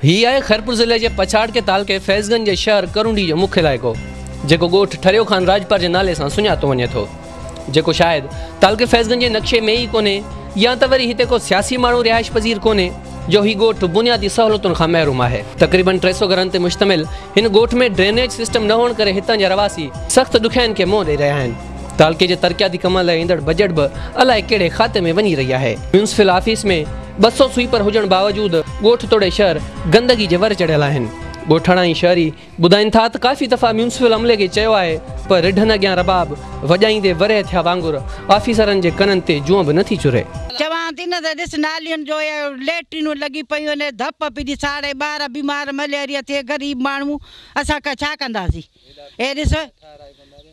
هي آهي خيرپور ضلعي جي پڇاڙڪي تعلقي فيض گنج جي شهر ڪرونڊي جو مک علائقو، جيڪو ڳوٺ ٺريو خان راڄپر جي نالي سان سڃاتو وڃي ٿو، جيڪو شايد تعلقي فيض گنج جي نقشي ۾ ئي ڪونهي يا ته وري هتي ڪو سياسي ماڻهو رهائش پذير ڪونهي جو هي ڳوٺ بنيادي سهولتن کان محروم آهي. تقريبن 300 گهرن تي مشتمل هن ڳوٺ ۾ ڊرينيج سسٽم نه هئڻ ڪري هتان جا رهواسي سخت ڏکيائين کي منهن ڏئي رهيا آهن. تعلقي جي ترقياتي ڪمن لاء ايندڙ بجيٽ به الائي ڪهڙي کاتي ۾ وڃي رهي آهي. ميونسپل آفيس ۾ 200 سوئيپر هجڻ باوجود ڳوٺ توڙي شهر گندگي جي ور چڙهيل آهن. ڳوٺاڻا ۽ شهري ٻڌائين ٿا ته ڪافي دفعا ميونسپل عملي کي چيو آهي پر رڍن اڳيان رباب وڄائيندي ورهيه ٿيا وانگر آفيسرن جي ڪنن تي جونء به نٿي چري. چوان ٿي نه ته ڏس نالين جو اهي ليٽرينون لڳي پيون آهن ڌپ پئي ٿي ساڙي ٻار بيمار مليريا ٿئي غريب ماڻهو اسان ڇا ڪنداسين اهي ڏس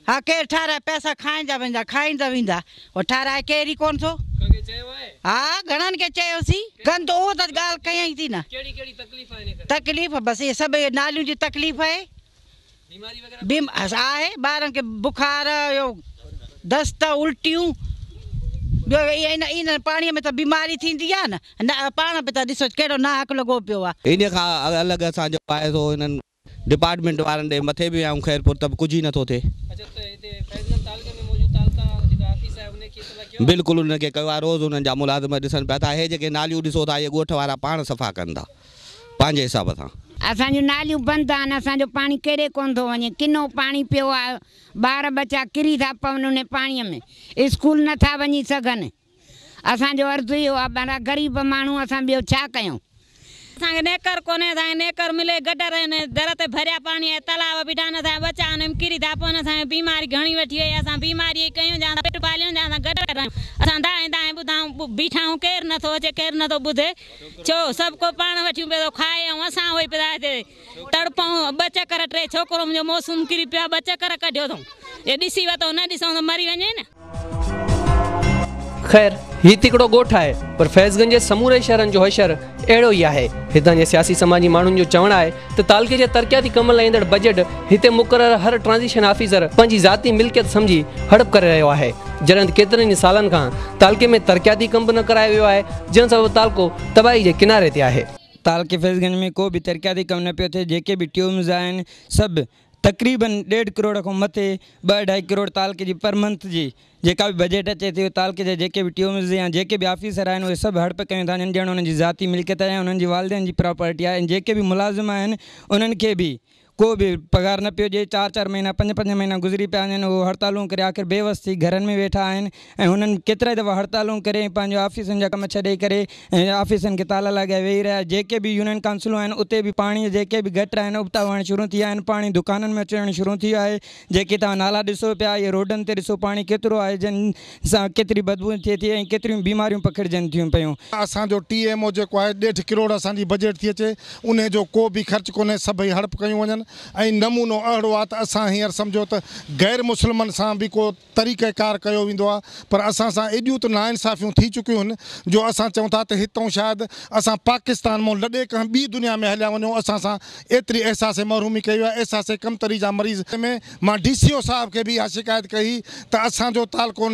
ها ڪير ٺهرائي پئسا کائيندا ويندا کائيندا ويندا هو ٺهرائي ڪير ئي ڪونه ٿو. ڪنهن کي چيو آهي؟ ها گهڻن کي چيوسين. گند اهو ته ڳالهه ڪيائين ٿي نه. ڪهڙي ڪهڙي تڪليف آهي ان ڪري؟ تڪليف بس اهي سڀ اهي ناليون جي تڪليف آهي. بيماري وغيره ڪونهي؟ آهي ٻارن کي بخار اهو دست الٽيون ٻيو ان ان پاڻي ۾ ته بيماري ٿيندي آهي نه نه پاڻ به ته ڏسو ڪهڙو ناحق لڳو پيو آهي. انهيء کان الڳ اسان جو آهي سو هنن ڊپارٽمينٽ وارن ڏي مٿي به ويا آهيون خيرپور ته به ڪجهه ئي نٿو ٿئي. اڇا ته هتي فيض گنج تعلقي ۾ موجود تعلقه جيڪا آفيس آهي انهي کي اطلاع ڪيو آهي؟ بلڪل انهن کي ڪيو آهي روز انهن جا ملازم ڏسن پيا ٿا هي جيڪي ناليون ڏسو ٿا اهي ڳوٺ وارا پاڻ صفا ڪن ٿا پنهنجي حساب سان. اسان جون ناليون بند آهن اسان جو پاڻي ڪيڏي ڪونه ٿو وڃي ڪنو پاڻي پيو آهي ٻار ٻچا ڪري ٿا پون انهي پاڻي ۾ اسڪول نٿا وڃي سگهن. اسان جو عرض اهو آ ڀلا غريب ماڻهو اسان ٻيو ڇا ڪيون. اسان کي نيڪر ڪونهي اسان کي نيڪر ملي گٽر آهن در تي ڀريا پاڻي آهي تلاء بيٺا آهن اسان جا ٻچا آهن ۾ ڪري ٿا پون اسان کي بيماري گهڻي وٺي وئي اسان بيماري ئي ڪيون جا اسان پيٽ پاليون جا اسان گٽر ڪڍايون اسان دانهين دانهين ٻڌائون بيٺا آهيون ڪير نٿو اچي ڪير نٿو ٻڌي ڇو سڀ ڪو پاڻ وٺيون پيو ٿو کائي ۽ اسان اهو ئي پيا هتي تڙپون ٻه چڪر ٽي ڇوڪرو منهنجو موسم ڪري پيو آهي ٻه چڪر ڪڍيو اٿئون جي ڏسي وتو نه ڏسون ته مري وڃي نه. خير هي ته هڪڙو ڳوٺ آهي پر فيض گنج جي سموري شهرن جو حشر اهڙو ئي آهي. هتان جي سياسي سماجي ماڻهن جو چوڻ آهي ته تعلقي جي ترقياتي ڪمن لاء ايندڙ بجيٽ هتي مقرر هر ٽرانزيشن آفيسر پنهنجي ذاتي ملڪيت سمجهي هڙپ ڪري رهيو آهي جڏهن ته ڪيترن ئي سالن کان تعلقي ۾ ترقياتي ڪم به نه ڪرايو ويو آهي جنهن سبب تعلقو تباهي جي ڪناري تي آهي. تعلقي فيض گنج ۾ ڪو به ترقياتي ڪم نه پيو ٿئي جيڪي به ٽيومز آهن سڀ تقريبن ڏيڍ ڪروڙ کان مٿي ٻه اڍائي ڪروڙ تعلقي جي پر منٿ جي جيڪا به بجيٽ اچي ٿي اهي تعلقي جا جيڪي به ٽيومز يا جيڪي به آفيسر آهن اهي سڀ هڙپ ڪيون ٿا وڃن ڄڻ انهن جي ذاتي ملڪيت آهي يا انهن جي والدين جي پراپرٽي آهي ۽ جيڪي به ملازم آهن انهن کي به ڪو به پگهار نه پيو ڏئي چار چار مهينا پنج پنج مهينا گذري پيا وڃن اهي هڙتالون ڪري آخر بي وس ٿي گهرن ۾ ويٺا آهن ۽ هنن ڪيترائي دفعا هڙتالون ڪري ۽ پنهنجو آفيسن جا ڪم ڇڏي ڪري ۽ آفيسن کي تالا لڳائي ويهي رهيا جيڪي به يونين ڪائونسلون آهن اتي به پاڻي جا جيڪي به گٽر آهن ابتا وهڻ شروع ٿي ويا آهن پاڻي دڪانن ۾ اچڻ شروع ٿي ويو آهي جيڪي توهان نالا ڏسو پيا اهي روڊن تي ڏسو پاڻي ڪيترو آهي جن سان ڪيتري بدبوء ٿئي ٿي ۽ ڪيتريون بيماريون پکڙجن ٿيون پيون. اسان جو ٽي ايم او جيڪو آهي ڏيڍ ڪروڙ اسان جي بجيٽ ٿي اچي انهي جو ڪو به خرچ ڪونهي سڀئي هڙپ ڪيون وڃن ۽ نمونو اهڙو آهي ته اسان هينئر سمجهو ته غير مسلمن سان به ڪو طريقه ڪار ڪيو ويندو آهي پر اسان سان ايڏيون ته ناانصافيون ٿي چڪيون هن جو اسان چئون ٿا ته هتئون شايد اسان پاڪستان مون لڏي ڪنهن ٻي دنيا ۾ هليا وڃون اسان سان ايتري احساس محرومي ڪئي وئي آهي احساس ڪمتري جا مريض ۾ مان ڊي سي او صاحب کي به اها شڪايت ڪئي هئي ته اسان جو تعلقو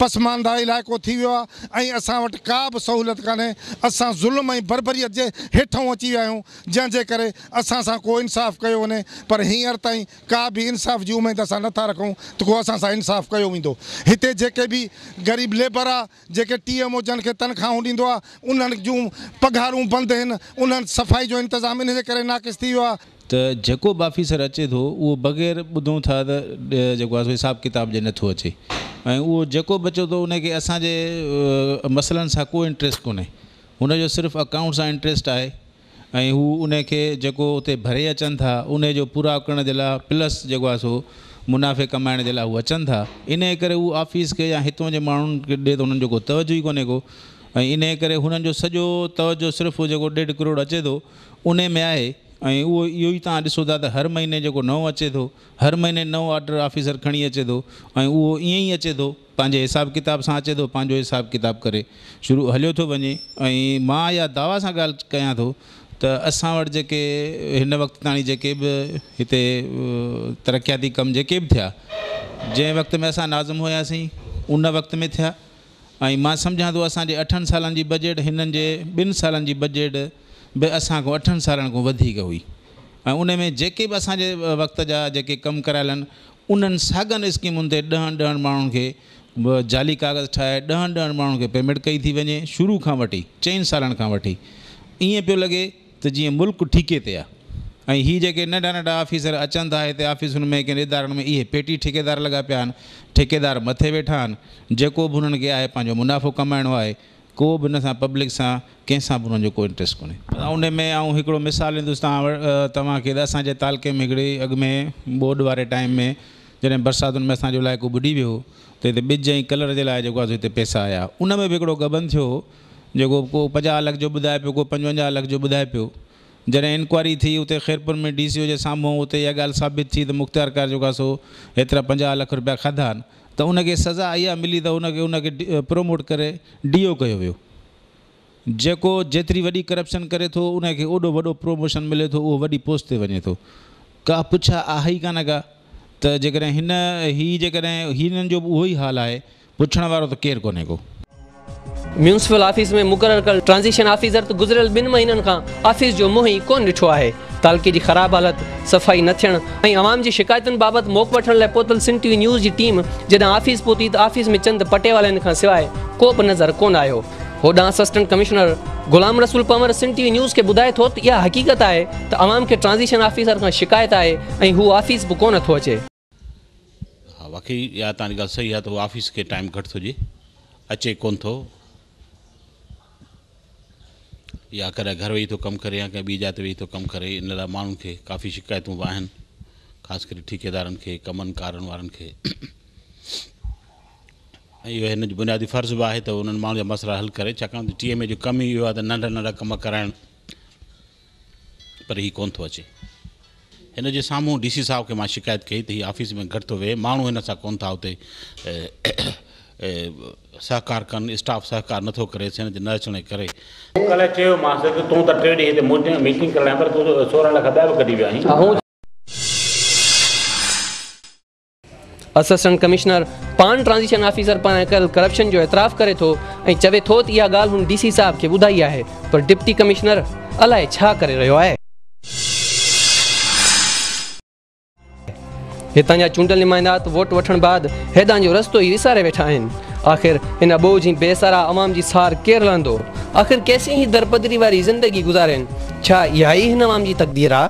پسمانده علائقو ٿي ويو آهي ۽ اسان وٽ ڪا به سهولت ڪانهي اسان ظلم ۽ بربريت جي هيٺئون اچي ويا آهيون جنهن جي ڪري اسان سان ڪو انصاف ڪيو وڃي پر هينئر تائين ڪا به انصاف جي اميد اسان نه ٿا رکون ته ڪو اسان سان انصاف ڪيو ويندو. هتي جيڪي به غريب ليبر آ جيڪي ٽي ايم او جن کي تنخواهون ڏيندو آ انهن جون پگهارون بند هن انهن صفائي جو انتظام انهي جي ڪري ناقص ٿي ويو آ. ته جيڪو به آفيسر اچي ٿو اهو بغير ٻڌون ٿا ته جيڪو آ سو حساب ڪتاب جي نٿو اچي ۽ اهو جيڪو به اچي ٿو انهي کي اسان جي مسئلن سان ڪو انٽريسٽ ڪونهي هن جو صرف اڪائونٽ سان انٽريسٽ آهي ۽ هو انهي کي جيڪو اتي ڀري اچن ٿا انهي جو پورائو ڪرڻ جي لاء پلس جيڪو آهي سو منافعي ڪمائڻ جي لاء هو اچن ٿا انهي ڪري هو آفيس کي يا هتون جي ماڻهن کي ڏي ته انهن جو ڪو توجه ئي ڪونهي ڪو ۽ انهي ڪري هنن جو سڄو توجه صرف هو جيڪو ڏيڍ ڪروڙ اچي ٿو انهي ۾ آهي ۽ اهو اهو ئي توهان ڏسو ٿا ته هر مهيني جيڪو نئون اچي ٿو هر مهيني نئون آرڊر آفيسر کڻي اچي ٿو ۽ اهو ائين ئي اچي ٿو پنهنجي حساب ڪتاب سان اچي ٿو پنهنجو حساب ڪتاب ڪري شروع هليو ٿو وڃي ۽ مان اها دعويٰ سان ڳالهه ڪيان ٿو ته اسان وٽ جيڪي هن وقت تاڻي جيڪي به هتي ترقياتي ڪم جيڪي به ٿيا جنهن وقت ۾ اسان ناظم هياسين ان وقت ۾ ٿيا ۽ مان سمجهان ٿو اسان جي اٺن سالن جي بجيٽ هنن جي ٻن سالن جي بجيٽ به असां खां 8 सालनि खां वधीक हुई ऐं उन में जेके बि असांजे वक़्त जा जेके कमु करायल आहिनि उन्हनि साॻनि स्कीमुनि ते 10-10 माण्हुनि खे जाली कागज़ ठाहे 10-10 माण्हुनि खे पेमेंट कई थी वञे शुरू खां वठी 4 सालनि खां वठी। ईअं पियो लॻे त जीअं मुल्क ठीके ते आहे ऐं हीअ जेके नंढा नंढा ऑफिसर अचनि था हिते ऑफिसुनि में कंहिं इदारनि में इहे पेटी ठेकेदार लॻा पिया आहिनि, ठेकेदार मथे वेठा आहिनि, जेको बि हुननि खे आहे पंहिंजो मुनाफ़ो कमाइणो आहे, को बि हुन सां पब्लिक सां कंहिंसां बि हुननि जो को इंट्रस्ट कोन्हे। उन में आउं हिकिड़ो मिसाल ॾींदुसि तव्हांखे त असांजे तालके में हिकिड़ी अॻु में ॿोॾ वारे टाइम में जॾहिं बरसातुनि में असांजो इलाइक़ो ॿुॾी वियो त हिते ॿिज ऐं कलर जे लाइ जेको आहे हिते पैसा आया, उन में बि हिकिड़ो गबन थियो जेको को 50 लख जो ॿुधाए पियो, को 55 लख जो ॿुधाए पियो। जॾहिं इंक्वायरी थी उते ख़ैरपुर में डी सी ओ जे साम्हूं उते इहा ॻाल्हि साबित थी त मुख़्तियारकार जेको आहे सो हेतिरा 50 लख रुपया खाधा आहिनि त उनखे सज़ा इहा मिली त उनखे प्रोमोट करे डी ओ कयो वियो। जेको जेतिरी वॾी करप्शन करे थो उनखे ओॾो वॾो प्रोमोशन मिले थो, उहो वॾी पोस्ट ते वञे थो। का पुछा आहे ई कान का त जेकॾहिं हिन ही जेकॾहिं हिननि जो बि उहो ई हाल आहे, पुछण वारो त केरु कोन्हे को। म्यूनिसिपल ऑफिस में मुक़ररु कयल ट्रांज़िशन ऑफिसर त गुज़िरियल 2 महीननि खां ऑफिस जो मुंहुं ई कोन ॾिठो आहे। तालके जी ख़राब हालत, सफ़ाई न थियण ऐं अवाम जी शिकायतुनि बाबति मौक़ वठण लाइ पहुतल सिंध टीवी न्यूज़ जी टीम जॾहिं ऑफिस पहुती त ऑफिस में चंद पटेवालनि खां सवाइ को बि नज़र कोन आयो। होॾां assistant commissioner Ghulam Rasool Panhwar Sindh TV news खे ॿुधाए थो त इहा हक़ीक़त आहे त अवाम खे ट्रांज़िशन ऑफिसर खां शिकायत आहे ऐं हू ऑफिस बि कोन थो अचे। हा, वाकई इहा तव्हांजी ॻाल्हि सही आहे त उहो ऑफिस खे टाइम घटि थो ॾिए, अचे कोन थो, या कॾहिं घर वेही थो कमु करे या कंहिं ॿी जाइ ते वेही थो कमु करे। इन लाइ माण्हुनि खे काफ़ी शिकायतूं बि आहिनि, ख़ासि करे ठेकेदारनि खे, कमनि कारनि वारनि खे। ऐं इहो हिन जो बुनियादी फ़र्ज़ बि आहे त उन्हनि माण्हुनि जा मसइला हल करे, छाकाणि त टी एम ए जो कमु ई इहो आहे त नंढा नंढा कम कराइण, पर हीउ कोन थो अचे। हिन जे साम्हूं डी सी साहिब खे मां शिकायत कई त हीउ ऑफिस में घटि थो वेहे, माण्हू हिन सां कोन था उते सहकार कनि, स्टाफ सहकार नथो करे हिन जे न अचण जे करे। काल्ह चयोमांसि त तूं त 3 ॾींहं हिते मीटिंग करण आहीं, पर तूं 16 लख ॿिया बि कढी वियो आहीं। असिस्टेंट कमिश्नर पाण ट्रांज़िशन ऑफिसर पारां कयल करप्शन जो एतिराफ़ करे थो ऐं चवे थो त इहा ॻाल्हि हुन डी सी साहिब खे ॿुधाई आहे, पर डिप्टी कमिश्नर अलाए छा करे रहियो आहे। हितां जा चूंडियल नुमाइंदा त वोट वठण बाद हेॾां जो रस्तो ई विसारे वेठा आहिनि। आख़िर हिन अबोझ ऐं बेसहारा अवाम जी सार केरु लहंदो? आख़िर केसीं ही दरपदरी वारी ज़िंदगी गुज़ारनि? छा इहा ई हिन अवाम जी तक़दीर आहे?